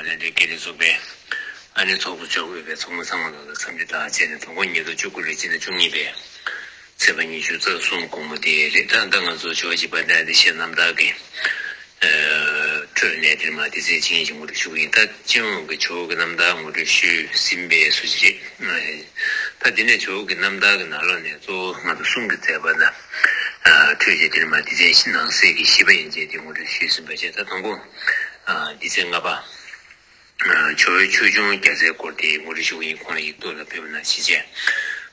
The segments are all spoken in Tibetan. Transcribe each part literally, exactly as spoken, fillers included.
ལས་འབྲེལ་དགེ་ལས་ཚོགས་པའི་ཨ་ནི་ཚོགས་གཙོ་མཆོག་དབུས་པའི་ཚོགས་མི་ཚང་མ་ལ་འཚམས་འདྲི་དང་བཅས་ནས། དང་པོ་ཉིས་སྟོང་བཅུ་དགུ་ལོའི་སྤྱི་ཟླ་བཅུ་གཉིས་པའི་ཚེས་པ་ཉི་ཤུ་རྩ་གསུམ་དགོང་མོ་དེ་རེད། ད་ད་ང་ཚོ་ཇོ་བོ་རྗེ་དཔལ་ལྡན་ཨ་ཏི་ཤའི་རྣམ་ཐར་གྱི་ཨ་འཕྲོས་ནས་དེར་མ་དེ་ཚེ་ཆིངས་ཡིག་ཅིག་ངོ་སྤྲོད་ཞུ་གི་ཡིན། ད་སྤྱི་ཡོངས་ཀྱི་ཇོ་བོ་གི་རྣམ་ཐར་ངོ་སྤྲོད་ཞུས་ཟིན་པའི་བཟོ་ཅིག་རེད། ད་དེ་ནས་ཇོ་བོ་གི་རྣམ་ཐར་གྱི་ནང་ལོགས་ནས་གཙོ་བོ་ང་ཚོ་གསུང་གི་མཛད་པ་ན་ཨ་འཕྲོས་བྱས་དེར་མ་དེ་ཚེ་ནང་གསེས་ཀྱི་བཞི་པ་ཡན་ཆད་དེ་ངོ་སྤྲོད་ཞུས་ཟིན་པ་བྱས། ད་དང་པོ་ཨ་དེ་ཚེ་ལྔ་པ། ཇོ་བོའི་ཆོས་འབྱུང་རྒྱལ་མཚན་སྐོར་དེ་ངོ་སྤྲོད་ཞུ་གི་ཡིན། ཁོང་ཡིག་ཐོག་ལ་ཕེབས་ན་ཞེས་བྱས།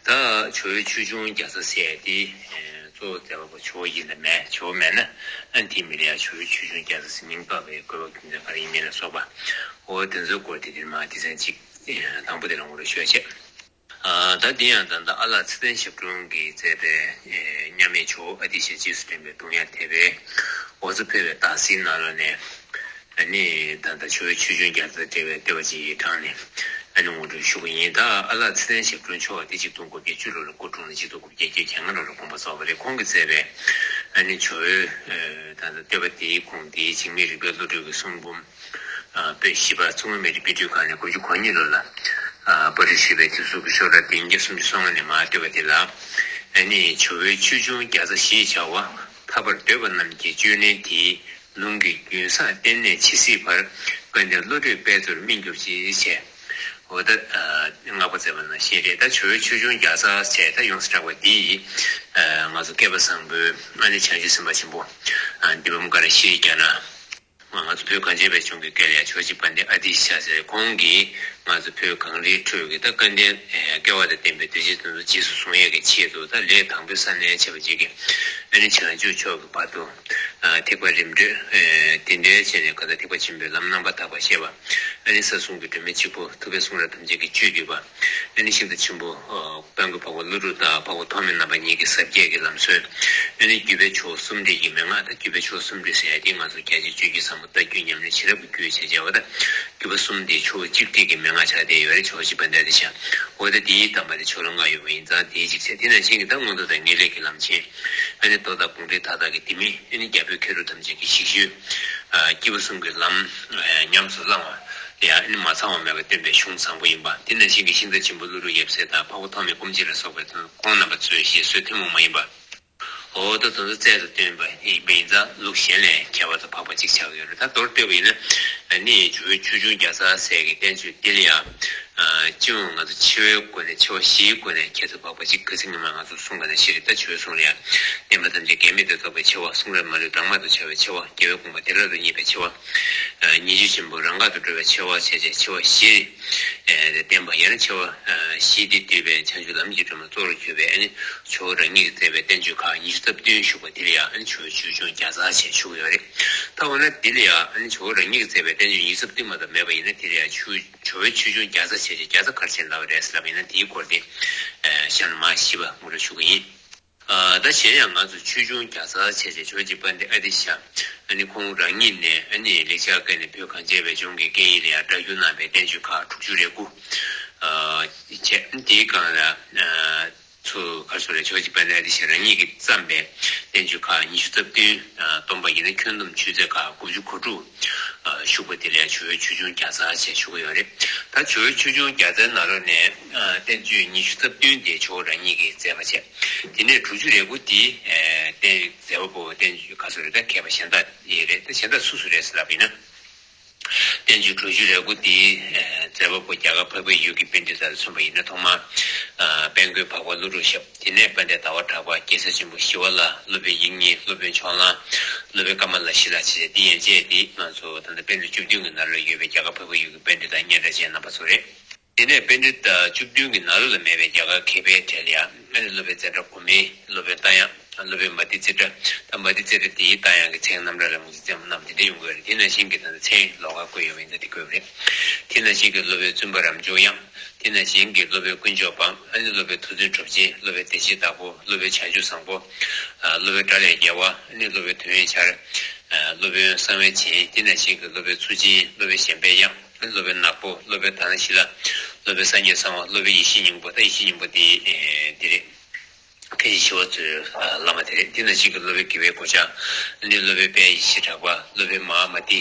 ད་ཇོ་བོའི་ཆོས་འབྱུང་རྒྱལ་མཚན་ཟེར་དེ་གཙོ་བོ་མཛད་པ་པོ་ཇོ་བོ་ཡིན་ལ་མེད། ཇོ་བོ་མེད་ན་ཨ་དེའི་མི་ལ་ཡང་ཇོ་བོའི་ཆོས་འབྱུང་རྒྱལ་མཚན་ཟེར་མིང་བཏགས་པའི་དགོས་པ་རྒྱུ་མཚན་ག་རེ་ཡིན་མིན་ལ་སོགས་པ། འོ་དེ་ཚོའི་སྐོར་དེ་དེར་མ་དེ་ཚན་གཅིག་དང་པོ་དེ་ལ་ངོ་སྤྲོད་ཞུ་བ་བྱས། ཨ་ད་འདི་ཡང་ད་ལྟ་ཨ་ལགས་ཚེ་བརྟན་ཞབས་དྲུང་གིས་མཛད་པའི་ཨེ་མཉམ་མེད་ཇོ་བོ་ཨ་ཏི་ཤ་རྗེས་སུ་དྲན་པའི་སྡུག་བསྔལ་དད་པའི་འོ་ཙི་ཕུལ་བའི་རྟགས་ཟིན་ནང་ལོགས་ནས། ཨ་ནི་ད་ལྟ་ཇོ་བོའི་ཆོས་འབྱུང་རྒྱལ་མཚན་འབྲེལ་བའི་བསྟོད་པ་ཅིག་ཡི་གྲངས་ནས་ཨ་ནི་ངོ་སྤྲོད་ཞུ་གི་ཡིན། ད་ཨ་ལགས་ཚེ་བརྟན་ཞབས་དྲུང་མཆོག་དེ་ཆིག་སྟོང་དགུ་བརྒྱ་བཅུ་ལོ་ལ་སྐུ་འཁྲུངས་ནས་ཆིག་སྟོང་དགུ་བརྒྱ་བརྒྱད་ཅུ་གྱ་ལྔ་ལོ་ལ་དགོངས་པ་རྫོགས་པ་རེད། ཁོང་གིས་མཛད་པའི་ཨ་ནི་ཇོ་བོའི་ཨེ་ད་ལྟ་བསྟོད་པ་དེའི་ཁུངས་དེའི་འཇིགས་མེད་རིག་པའི་བློ་གྲོས་ཀྱི་གསུང་འབུམ། ཨ་པོད་བཞི་པ་མཚོ་སྔོན་མི་རིགས་དཔེ་སྐྲུན་ཁང་ནས་དགུ་བཅུ་གོ་གཉིས་ལོ་ལ་ཨ་པར་སྐྲུན་ཞུས་པའི་དེབ་གཟུགས་ཀྱི་ཤོག་གྲངས་བདུན་བརྒྱ་སུམ་ཅུ་སོ་ལྔ་ནས་མར་བསྟོད་པ་དེ་ལ། ཨ་ནི་ཇོ་བོའི་ཆོས་འབྱུང་རྒྱ་མཚོ་ཞེས་བྱ་བ། ཐར་པར་འདོད་པ་རྣམས་ཀྱི་བཅུད་ལེན་དེའི་ལུང་གི་རྒྱུན་བསགས་རྟེན་གནས་ཇི་སྲིད་བར། དཔལ་ལྡན་བློ་གྲོས་དཔལ་འབྱོར་སྨིན་གྱུར་ཅིག་ཅེས། འོ་ད་ཨ་བསྔགས་པ་མཛད་པ་ནང་བཞིན་རེད། ད་ཇོ་བོའི་ཆོས་འབྱུང་རྒྱ་མཚོ་ཞེས་ད་ཡོངས་སུ་གྲགས་པ་འདི་ཡིས་ཨ་ང་ཚོ་བསྐལ་པ་བཟང་པོའི་ཨ་ནི་བྱང་ཆུབ་སེམས་དཔའ་ཆེན་པོ་ཨ་འདི་བུམ་དཀར་ཞེས་བརྒྱ་ན། ང་ང་ཚོ་བོད་གངས་ཅན་པའི་ལྗོངས་ཀྱི་སྐད་ལ་ཡང་ཇོ་བོ་རྗེ་དཔལ་ལྡན་ཨ་ཏི་ཤ་ཟེར། ཁོང་གིས་ང་ཚོ་བོད་གངས་རིའི་ཁྲོད་ཀྱི་ད་སྐལ་ལྡན་ཨེ་སྐལ་བ་དང་ལྡན་པའི་གདུལ་བྱ་དེ་ཚོ་རྗེས་སུ་བཟུང་ཡས་ཀྱི་ཆེད་དུ། ད་ལས་དང་པོའི་ས་ནས་བྱས་པ་ཅིག་གིས་ཨ་ནི་བྱང་ཆུབ་མཆོག་གི་བར་དུ་ཨ་ཐེག་པ་རིམ་གྲོ་ཨེ་དེ་འདྲའི་བྱས་ནས་གང་ལྟར་ཐེག་པ་ཆེན་པོའི་ལམ་རྣམ་པར་དག་པ་བཤད་པ། ཨ་ནི་ས་གསུམ་གྱི་སྒྲོན་མེ་གཅིག་པུ་ཐུབ་པའི་གསུང་རབ་ཐམས་ཅད་ཀྱི་བཅུད་བསྡུས་པ། ཨ་ནི་ཤིང་རྟ་ཆེན་པོ་ཨ་དཔལ་མགོན་འཕགས་པ་ཀླུ་སྒྲུབ་དང་འཕགས་པ་ཐོགས་མེད་རྣམ་པ་གཉིས་ཀྱི་ཟབ་རྒྱས་ཀྱི་ལམ་སྲོལ། ཨ་ནི་བརྒྱུད་པའི་ཇོ་བོ་གསུམ་སྒྲིལ་གྱི་མན་ངག་དང་། བརྒྱུད་པའི་ཇོ་བོ་གསུམ་སྒྲིལ་ཟེར་ཡ་དེ་ང་ཚོ་རྒྱ་ཆེའི་སྤྱོད་བརྒྱུད་ཟབ་མོ་ལྟ་བརྒྱུད་ཉམས་ལེན་བྱིན་རླབས་ཀྱི་རྒྱུད་བྱས་བྱས་པ་དང་། བརྒྱུད་པ་གསུམ་དེ་ཇོ་བོ་གཅིག་སྒྲིལ་གྱི་མན་ངག་ཆགས་བསྡད་ཡོད་རེད། ཇོ་བོ་རྗེ་དཔལ་ལྡན་ཨ་ཏི་ཤ། འོ་ད་དེའི་དམ་པ་དེ་ཇོ་ལོ་ལྔ་ཡོད་པ་ཡིན་ཙང་དེའི་ཅིག་ཚད། དེ་ནང་བཞིན་གྱི་ད་མངོན་མཐོ་དང་ངེས་ལེགས་ཀྱི་ལམ་ཆེན། ཨ་ནི་མདོ་དང་དགོངས་འགྲེལ་མཐའ་དག་གི་ལྡེ་མིག་ཨ་ནི་རྒྱ་བོད་མཁས་གྲུབ་ཐམས་ཅད་ཀྱི་ཞིབ་བཤེར། ཨ་བརྒྱུད་པ་གསུམ་གྱི་ལམ་ཨ་ཉམས་སུ་བླང་བ་ཡང་ཨ་ནི་མ་ཚང་བ་མེད་པར་སྟོན་པའི་གཞུང་བཟང་པོ་ཡིན་པ། དེ་ནང་བཞིན་གྱི་ཤིང་རྟ་ཆེན་པོ་ཀླུ་སྒྲུབ་ཡབ་སྲས་དང་འཕགས་པ་ཐོགས་མེད་སྐུ་མཆེད་ལ་སོགས་པའི་ཁོང་རྣམ་པ་ཚོའི་བཞེད་སྲོལ་ཐུན་མོང་མ་ཡིན་པ། འོ་ད་དེ་ཚོ་རྩལ་དུ་བཏོན་པ་ཡིན་པ་ཡིན་ཙང་ལུགས་གཞན་ལས་ཁྱད་པར་དུ་འཕགས་པ་གཅིག་ཆགས་ཡོད་རེད། ད་མདོར་བསྡུས་པ་ཡིན་ན་ནི་ཇོ་བོའི་ཆོས་འབྱུང་རྒྱ་མཚོ་ཟེར་གྱི་བསྟན་བཅོས་འདི་ལ་ཡང་སྤྱི་ཡོངས་ང་ཚོ་ཆེ་བའི་སྒོ་ནས་ཆེ་བ་བཞིའི་སྒོ་ནས་ཁྱད་དུ་འཕགས་པ་གཅིག་ཁ་སང་ཉི་མ་ང་ཚོ་གསུངས་པ་ནང་བཞིན་རེད། ད་ཇོ་བོའི་གསུང་ལ་ཡང་བསྟན་པ་ཐམས་ཅད་འགལ་མེད་དུ་རྫོགས་པའི་ཆེ་བ། གསུང་རབ་མ་ལུས་སྦྲགས་མ་དང་བྲལ་བའི་ཆེ་བ། རྒྱལ་བའི་དགོངས་པ་བདེ་བླག་ཏུ་རྙེད་པའི་ཆེ་བ། ཉེས་སྤྱོད་ཆེན་པོ་རང་དགར་དུ་གྲོལ་བའི་ཆེ་བ་བྱས་བྱས་ཆེ་བ་བཞི་ཨེ་བསྟན་པ། ཡང་ན་ཆེ་བ་ཨེ་བཞི་དེ་བསྡུས་པའི་བྱང་ཆུབ་ལམ་གྱི་སྒྲོན་མ་གཙོ་བོར་གྱུར་པའི་ཨ་ནི་ཇོ་བོ་རང་ཉིད་ཀྱིས་མཛད་པའི་བསྟན་བཅོས་ཁག་ཉི་ཤུ་རྩ་བདུན་བཞུགས་པ་དེ་ལ་ཡང་ཨ་ནི་ཇོ་བོའི་ཆོས་འབྱུང་རྒྱ་མཚོ་ཞེས་ཞུ་གི་ཡོད་རེད། ད་འོ་ན་དེ་ལ་ཡང་ཨ་ནི་ཇོ་བོ་རང་ཉིད་ཀྱིས་མཛད་པའི་བསྟན་བཅོས་ཉི་ཤུ་རྩ་བདུན་མ་གཏོགས་མེད་པ་ཡིན་ན་དེ་ལ་ཡང་ཆོས་ཇོ་བོའི་ཆོས་འབྱུང་རྒྱ་མཚོ་ཞེས་བྱས་རྒྱ་མཚོ་ག་རེ་བྱས་ལབ་པ་ཡིན་ན་དེའི་སྐོར་དེ་ཨེ་གཤམ་ལ་མར་ཞིབ་པ་ངོ་སྤྲོད་ཞུ་གི་ཡིན། ཨ་ད་གཞན་ཡང་ང་ཚོ་ཆོས་འབྱུང་རྒྱ་མཚོ་ཞེས་བྱས་ཇོ་བོ་རྗེ་དཔལ་ལྡན་ཨ་ཏི་ཤ་ཨ་ནི་ཁོང་རང་ཉིད་ནས་ཨ་ནི་ལེགས་སྦྱར་སྐད་ནས་བོད་གངས་ཅན་པའི་ལྗོངས་ཀྱི་སྐད་ཡིག་ལ་ཡང་སྒྲ་བསྒྱུར་གནང་བའི་བསྟན་བཅོས་ཁག་དྲུག་ཅུ་རེ་དགུ། ཨ་བྱས། དེའི་སྒང་ལ་ཨ་ཚུར་ག་རེ་ཟེར་རེད། ཇོ་བོ་རྗེ་དཔལ་ལྡན་ཨ་ཏི་ཤ་རང་ཉིད་ཀྱིས་བརྩམས་པའི་བསྟན་བཅོས་ཁག་ཉི་ཤུ་རྩ་བདུན། ཨ་བསྡོམས་པ་ཡིན་ན་ཁྱོན་བསྡོམས་ཆོས་ཚན་ཁག་དགུ་བཅུ་གོ་དྲུག་ཨ་བཞུགས་པ་དེ་ལ་ཡང་ཇོ་བོའི་ཆོས་འབྱུང་རྒྱ་མཚོ་ཞེས་ཞུ་གི་ཡོད་རེད། ད་ཇོ་བོའི་ཆོས་འབྱུང་རྒྱ་མཚོའི་ནང་ལོགས་ནས་ཨ་བསྟན་བཅོས་ཉི་ཤུ་རྩ་བདུན་དེ་ཇོ་བོ་རང་ཉིད་ཀྱིས་མཛད་པ་བྱས། དེ་ནས་དྲུག་ཅུ་རེ་དགུ་དེ་ཨ་བསྟན་མཛད་པ་པོ་བསྟན་བཅོས་ག་ཚོད་རེད། ད་མཁས་པ་གཞན་དག་ཡིན་རེད། ད་གཞན་དག་སུ་སུ་རེད་ཟེར་ལབ་པ་ཡིན་ན། བསྟན་བཅོས་དྲུག་ཅུ་རེ་དགུ་འདིའི་ཨ་མཛད་པ་པོ་རྒྱ་གར་འཕགས་པའི་ཡུལ་གྱི་པཎྜི་ཏ་ལ་མཚོན་པ་ཡིན་ན་ཐོག་མར་ཨ་དཔལ་མགོན་འཕགས་པ་ཀླུ་སྒྲུབ་ཞབས། དེ་ནས་དཔལ་ལྡན་ཟླ་བ་གྲགས་པ། རྒྱལ་སྲས་ཆེན་པོ་ཞི་བ་ལྷ། སློབ་དཔོན་དབྱིག་གཉེན། སློབ་དཔོན་ཕྱོགས་གླང་། སློབ་དཔོན་ཀ་མ་ལ་ཤཱི་ལ་བཅས། འདི་ཡན་ཆད་འདི་ང་ཚོ་ད་ལྟ་པཎྜི་ཏ་བཅུ་བདུན་གྱི་ནང་ལ་ཡོད་པའི་རྒྱ་གར་འཕགས་པའི་ཡུལ་གྱི་པཎྜི་ཏ་སྙན་གྲགས་ཅན་རྣམ་པ་ཚོ་རེད། དེ་ནས་པཎྜི་ཏ་བཅུ་བདུན་གྱི་ནང་ལོགས་ལ་མེད་པའི་རྒྱ་གར་མཁས་པའི་གྲས་ལ་ཡང་ཨ་ནི་སློབ་དཔོན་ཙནྡྲ་གོ་མི། སློབ་དཔོན་རྟ་དབྱངས། སློབ་དཔོན་མ་ཏི་ཙི་ཏྲ། ད་མ་ཏི་ཙི་ཏྲ་དེའི་རྟ་དབྱངས་ཀྱི་མཚན་རྣམ་གྲངས་ལ་ངོས་འཛིན་ཙམ་རྣམས་དེ་འདྲ་ཡོང་གི་ཡོད་རེད། དེ་ནང་བཞིན་གྱི་ད་ལྟ་མཚན་ལོགས་ཀ་བཀོད་ཡོད་པ་ཡིན་ན་དེ་བཀོད་པ་རེད། དེ་ནང་བཞིན་གྱི་སློབ་དཔོན་བཙུན་པ་རབ་འབྱོར་དབྱངས། དེ་ནང་བཞིན་གྱི་སློབ་དཔོན་དཀོན་མཆོག་འབངས། ཨ་ནི་སློབ་དཔོན་མཐུ་བཙུན་གྲུབ་རྗེ། སློབ་དཔོན་བདེ་བྱེད་བདག་པོ། སློབ་དཔོན་བྱང་ཆུབ་བཟང་པོ། ཨ་སློབ་དཔོན་དགྲ་ལྷའི་རྒྱལ་བ། ཨ་ནི་སློབ་དཔོན་དོན་ཡོད་འཆར། ཨ་སློབ་དཔོན་གསང་བའི་བྱིན། དེ་ནང་བཞིན་གྱི་སློབ་དཔོན་ཚུལ་ཆེན། སློབ་དཔོན་གཞན་ཕན་དབྱངས། ཨ་ནི་སློབ་དཔོན་ནག་པོ། སློབ་དཔོན་དྷ་ན་ཤི་ལ། སློབ་དཔོན་སངས་རྒྱས་གསང་བ། སློབ་དཔོན་ཡེ་ཤེས་སྙིང་པོ། ད་ཡེ་ཤེས་སྙིང་པོ་དེ་ཨེ་དེ་རེད། མཁན་ཆེན་ཞི་བ་འཚོའི་བླ་མ་དེ་རེད། དེ་ནང་བཞིན་གྱི་སློབ་དཔོན་དགེ་བའི་གོ་ཆ། ཨ་ནི་སློབ་དཔོན་དཔལ་ཡེ་ཤེས་གྲགས་པ། སློབ་དཔོན་མ་ཧཱ་མ་ཏི།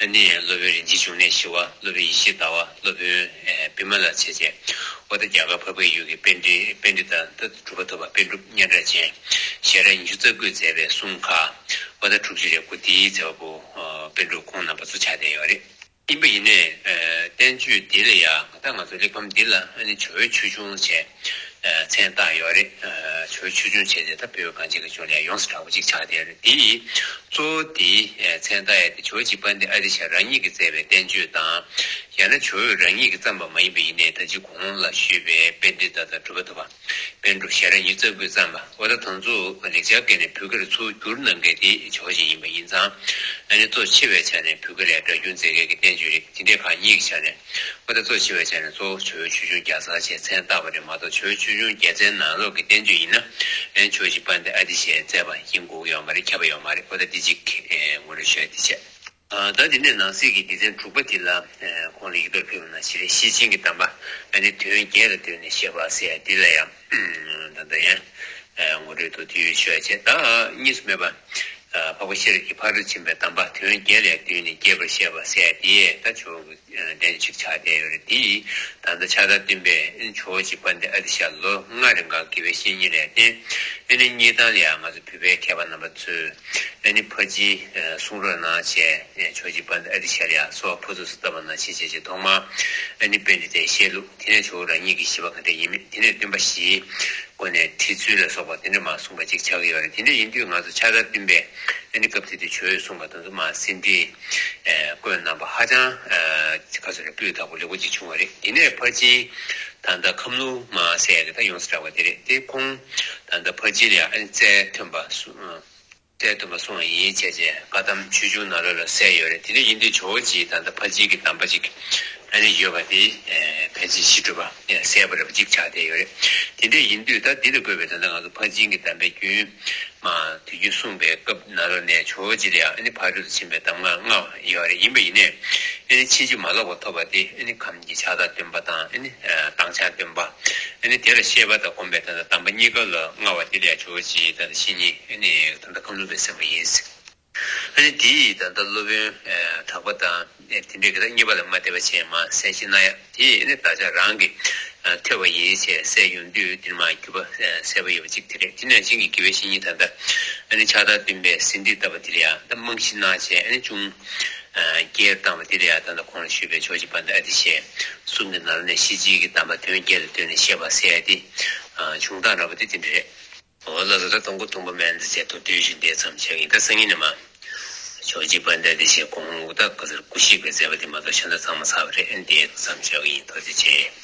ཨ་ནི་སློབ་དཔོན་རིན་ཆེན་འབྱུང་གནས་ཞི་བ། སློབ་དཔོན་ཡེ་ཤེས་ཟླ་བ། སློབ་དཔོན་ཨེ་པད་མ་ལ་བྱས་བྱས། འོ་ད་རྒྱ་གར་འཕགས་པའི་ཡུལ་གྱི་པཎྜི་པཎྜི་ཏ་ད་གྲུབ་པ་ཐོབ་པ་པཎ་གྲུབ་སྙན་གྲགས་ཅན། ཞལ་རས་ཉི་ཤུ་རྩ་དགུས་མཛད་པའི་གསུང་ཁག་འོ་ད་དྲུག་ཅུ་རེ་དགུ་དེའི་མཛད་པ་པོ་ཨ་པཎ་གྲུབ་ཁོང་རྣམ་པ་ཚོ་ཆགས་བསྡད་ཡོད་རེད། ཡིན་པ་ཡིན་ནའི་ཨ་བསྟན་བཅོས་འདི་ལ་ཡང་ད་ང་ཚོ་གླེགས་བམ་འདི་ལ་ཨ་ནི་ཇོ་བོའི་ཆོས་འབྱུང་བྱས། ཨ་མཚན་བཏགས་ཡོད་རེད། ཨ་ཇོ་བོའི་ཆོས་འབྱུང་བྱས་ཏེ་ད་བོད་གངས་ཅན་གྱི་ལྗོངས་ལ་ཡོངས་སུ་གྲགས་པ་ཅིག་ཆགས་བསྡད་ཡོད་རེད། དེ་ཡི་གཙོ་བོ་དེའི་ཨ་མཚན་བཏགས་ཡ་དེ་ཇོ་བོ་རྗེ་དཔལ་ལྡན་ཨ་ཏི་ཤ་རང་ཉིད་ཀྱིས་མཛད་པའི་བསྟན་བཅོས་དང་། ཡང་ན་ཇོ་བོས་རང་ཉིད་ཀྱིས་བརྩམས་པ་མ་ཡིན་པ་ཡིན་ནའི་ད་ཅི་གོང་ལ་ཞུས་པའི་པཎྜི་ཏ་དང་གྲུབ་པ་ཐོབ་པ། པཎ་གྲུབ་ཞལ་རས་ཉི་ཤུ་རྩ་དགུས་བརྩམས་པ། འོ་ད་དེ་ཚོ་ལེགས་སྦྱར་སྐད་ནས་བོད་སྐད་ལ་ཚུར་བསྒྱུར་གནང་མཁན་དེ་ཇོ་བོ་རྗེ་ཡིན་པ་ཡིན་ཙང་། ཨ་ནི་གཙོ་ཆེ་བའི་ཆ་ནས་བོད་སྐད་ལ་སྒྲ་སྒྱུར་མཛད་མཁན་གྱི་བསྟན་བཅོས་རིགས་དེ་འདྲའི་ཁག་གཉིས་ཀྱི་ཆ་ནས། འོ་ད་གཙོ་ཆེ་བའི་ཆ་ནས་གཙོ་བོ་ཇོ་བོའི་ཆོས་འབྱུང་རྒྱལ་མཚན་ཞེས་མཚན་བཏགས་པ་རེད་མ་གཏོགས་ཇོ་བོའི་ཆོས་འབྱུང་རྒྱལ་མཚན་ནང་ལོགས་ཀྱི་བསྟན་བཅོས་ཡིན་ན། ཨ་ནི་ཇོ་བོ་རྗེ་དཔལ་ལྡན་ཨ་ཏི་ཤས་མཛད་པ་ཡིན་དགོས་ཀྱི་ཡོད་མ་རེད། ཁྱབ་པ་ཡོད་མ་རེད། འོ་ད་འདི་གཅིག་ཨེ་ངོ་སྤྲོད་ཞུ་ཡ་དེ་བྱས། ཨ་ད་དེ་ནས་ནང་གསེས་ཀྱི་སྡེ་ཚན་དྲུག་པ་དེ་ལ། ཨ་ཁོང་ལ་ཡིག་ཐོག་ཕུལ་བ་ནང་བཞིན་རེད། ཤེར་ཕྱིན་གྱི་གདམས་པ། ཨ་ནི་དོན་བརྒྱད་ལ་བསྡུས་ནས་བཤད་པ་ཟེར་ཡ་འདི་ལ་ཡང་། ཨ་ད་ལྟ་ཡང་། ཨ་ངོ་སྤྲོད་དུ་དུས་ཡོད་ཆོས་བྱས། ད་གཉིས་སུ་མེད་པ། ཨ་འཕགས་པ་ཤེས་རབ་ཀྱི་ཕ་རོལ་ཕྱིན་པའི་གདམས་པ་དོན་བརྒྱད་ལས་བསྡུས་ནས་རྒྱས་པར་བཤད་པ་ཟེར་ཡ་དེ་ད་ཇོ་བོ་གི་ཨ་བསྟན་བཅོས་ཆགས་བསྡད་ཡོད་རེད། དེ་ཡིས་ད་ལྟ་ཕྱག་དར་སྟོན་པས་ཨ་ནི་ཇོ་བོ་རྗེ་དཔལ་ལྡན་ཨ་ཏི་ཤ་ལོ་ལྔ་རིང་ག་དགེ་བའི་བཤེས་གཉེན་ལ་བསྟེན། ཨ་ནི་གཉིས་ཐང་ལ་ཡང་ང་ཚོ་བོད་པའི་མཁས་པ་རྣམ་པ་ཚོས། ཨ་ནི་ཕར་ཕྱིན་ཨ་གསུང་རབ་གནང་བྱས། ཨ་ཇོ་བོ་རྗེ་དཔལ་ལྡན་ཨ་ཏི་ཤ་ལ་ཡང་གསོལ་བ་ཕུར་ཚུགས་སུ་བཏབ་པ་ནང་བཞིན་བྱས་བྱས། ཐོག་མར་ཨ་ནི་པཎྜི་ཏའི་བཤད་ལུགས། དེ་ནས་ཇོ་བོ་རང་ཉིད་ཀྱི་བཞེད་པ་ག་འདྲ་ཡིན་མིན། དེ་ནས་སྟོན་པ་བཞིའི་སྒོ་ནས་ཁྲིད་ཚུལ་ལ་སོགས་པ་དེ་འདྲ་མར་གསུངས་པ་ཅིག་ཆགས་ཀྱི་ཡོད་རེད། དེ་འདྲ་ཡིན་དུས་ང་ཚོ་ཕྱག་དར་སྟོན་པས་ཨ་ནི་སྐབས་དེ་དུས་ཇོ་བོས་གསུངས་པ་དེ་ཚོ་མར་ཟིན་བྲིས་ཨ་བཀོད་གནང་པ་ཧ་ཅང་ཨ་ག་ཚོད་རེད། སྤུས་དག་པོ་ལེགས་པོ་ཅིག་བྱུང་བ་རེད། དེ་ནས་ཕར་ཕྱིན་ད་ལྟ་ཁམས་ལུང་མ་ཟེར་ཡ་གི་ད་ཡོངས་སུ་གྲགས་པ་དེ་རེད། དེ་ཁོང་ད་ལྟ་ཕར་ཕྱིན་ལ་ཡང་ཨ་ནི་རྩལ་ཐོན་པ་སུ། རྩལ་ཐོན་པ་གསུངས་པ་ཡིན་བྱས་བྱས་བཀའ་གདམས་ཆོས་འབྱུང་ནང་ལོགས་ལ་གསལ་ཡོད་རེད། དེ་འདྲ་ཡིན་དུས་ཇོ་བོ་རྗེའི་ད་ལྟ་ཕར་ཕྱིན་གྱི་གདམས་པ་ཅིག་ཨ་ནི་ཡོད་པ་དེ་ཨེ་ཕལ་ཆེར་ཞི་ཁྲོ་བ་ཨེ་གསལ་པོ་རེད་པ་ཅིག་ཆགས་བསྡད་ཡོད་རེད། དེ་འདྲ་ཡིན་དུས་ད་འདི་ལ་བཀོད་པའི་ད་ལྟ་ང་ཚོ་ཕར་ཕྱིན་གྱི་གདམས་པའི་རྒྱུན་མ་དུས་རྒྱུན་གསུངས་པའི་སྐབས་ནང་ལོགས་ནས་ཇོ་བོ་རྗེ་ལ་ཡང་ཨ་ནི་ཕ་རོལ་ཏུ་ཕྱིན་པའི་གདམས་ངག་ལྔ་ཡོད་རེད། ཡིན་པ་ཡིན་ནའི་ཨ་ནི་ཕྱིན་ཅི་མ་ལོག་པ་ཐོབ་པ་དེ་ཨ་ནི་ཁམས་ཀྱི་ཕྱག་དར་སྟོན་པ་དང་། ཨ་ནི་ཨ་སྟངས་འཆར་སྟོན་པ། ཨ་ནི་དེ་ལ་བཤད་པ་དང་སྒོམ་པའི་ད་ལྟ་གདམས་པ་གཉིས་ཀ་ལ་མངའ་བ་དེ་ལ་ཡང་ཇོ་བོ་རྗེའི་ད་ལྟ་བཤེས་གཉེན་ཨ་ནི་ད་ལྟ་ཁམས་ལུང་པའི་སེམས་དཔའ་ཡིན། ཨ་ནི་དེ་ཡི་ད་ལྟ་སློབ་དཔོན་ཨ་གྲགས་པ་དང་ཨ་དེ་འདྲའི་གི་ད་གཉིས་པ་ལ་མ་བལྟས་པ་བྱས་མར་གསལ་བཤད་གནང་ཡ་དེ་ཨ་ནི་བདག་ཅག་རང་གིས་ཨ་ཐོས་པ་ཡིན་ཞེས་གསལ་ཡོང་དུས་དེ་ནི་མར་བརྒྱུད་པ་ཨ་གསལ་པོ་ཡོད་པ་ཅིག་དེ་རེད། དེ་ནང་བཞིན་གྱི་དགེ་བའི་བཤེས་གཉེན་ད་ལྟ་ཨ་ནི་ཕྱག་དར་སྟོན་པས་ཟིན་བྲིས་བཏབ་པ་དེ་ལ་ཡང་ད་རྨང་གཞི་གནང་བྱས་ཨ་ནི་ཅུང་ཨ་རྒྱས་བཏང་བ་དེ་ལ་ཡང་ད་ལྟ་གོང་ལ་ཞུས་པའི་ཇོ་བོ་རྗེ་དཔལ་ལྡན་ཨ་ཏི་ཤའི་གསུང་གི་ནང་ནས་ཤེར་ཕྱིན་གྱི་གདམས་པ་དོན་བརྒྱད་ལ་བསྡུས་ནས་བཤད་པ་ཟེར་ཡ་དེ་ཨ་བྱུང་སྟངས་འདྲ་པོ་དེ་དེ་འདྲ་རེད། འོ་ལགས་སོ། ད་དང་པོ་ཐུང་པ་མན་ད་བྱས་ཐོག་དུས་བཞིན་དེ་མཚམས་བཞག་གི་ཡིན། ད་སང་ཉིན་ནས་མར་ཇོ་བོ་རྗེ་དཔལ་ལྡན་ཨ་ཏི་ཤའི་གོང་འོག་ད་ག་ཚོད་སྐུ་གཤེགས་པའི་མཛད་པ་དེ་མ་གཏོགས་གཞན་དག་ཚང་མ་ཚར་བ་རེད། ཨ་ནི་དེ་མཚམས་བཞག་གི་ཡིན། ཐུགས་རྗེ་ཆེ།